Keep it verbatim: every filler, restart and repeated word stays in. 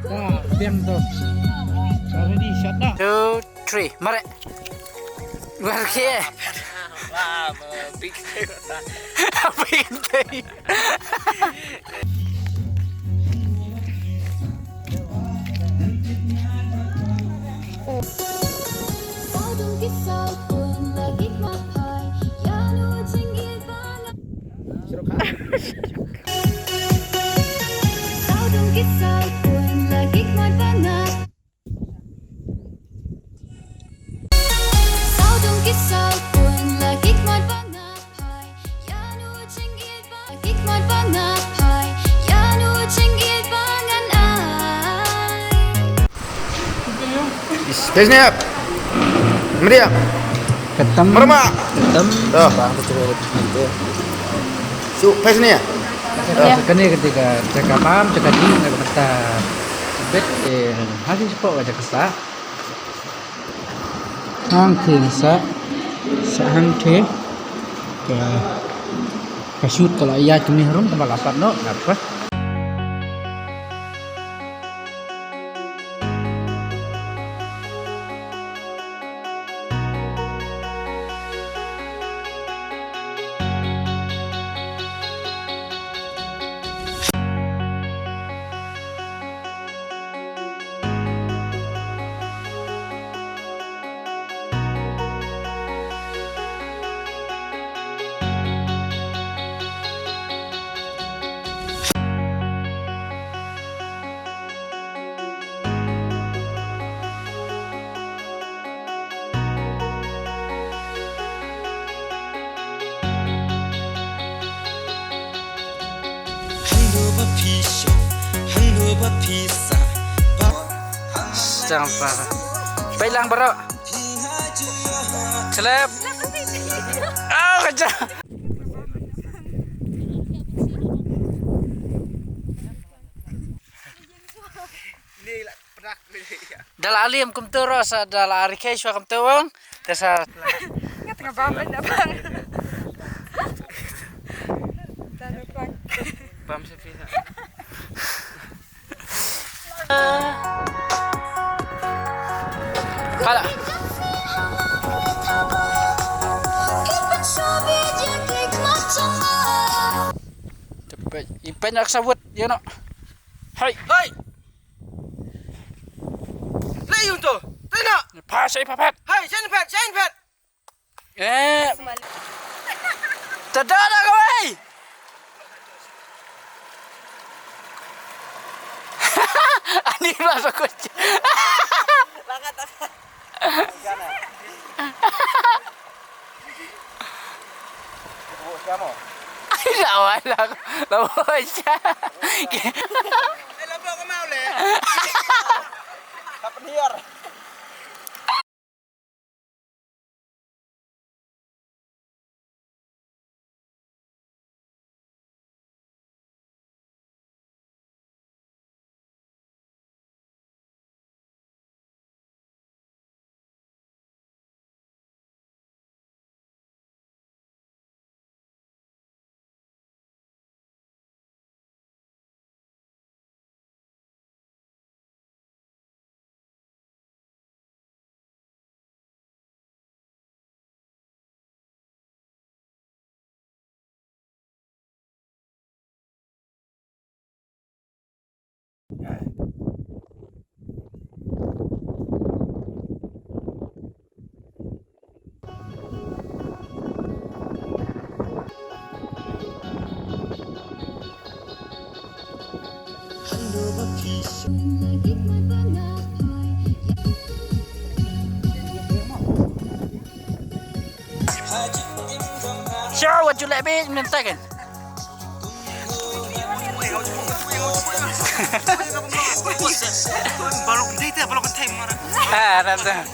Dah, biang tu. Dah ready, shot dah. Two, three, mari. Bar ke. Wah, big thing. Big thing. Page ni ap. Meriah. Ketem. Merma. Ketem. Dah. Bang, betul, betul. Su, page ni ya? Dah. Kane ketika cakap pam, cakap di, nak kata bet, eh, hasil cepat aja kesak. Hangtei sa, sa hangtei. Ka, ka shoot ka la ïaid kumne harum, ka ba la pat noh, ngap ka. Stang pa. Peit lang baroh. Celep. Ah, kejap. Ni lah. Da la alim kumto ro sa da la arike shwa kumto wang. Te sa. Nga tengah bam benda bang. Tanda bang. Bam sepi sa. Pala. Cepet, ipen nak sabut, ya nak. Hai. Hai. Lei yung to. Tena. Pha, shai pha phat. Hai, shai phat, shai phat. Eh. Tada da kawai. Ani ba sa ko. Lakat. Ai, lawan lah. Lawan siya. Ay, labo ka mauli. Kapnir. Sure, what you let me in a second. Balok dei te, balok thai mara. Ah, that's it.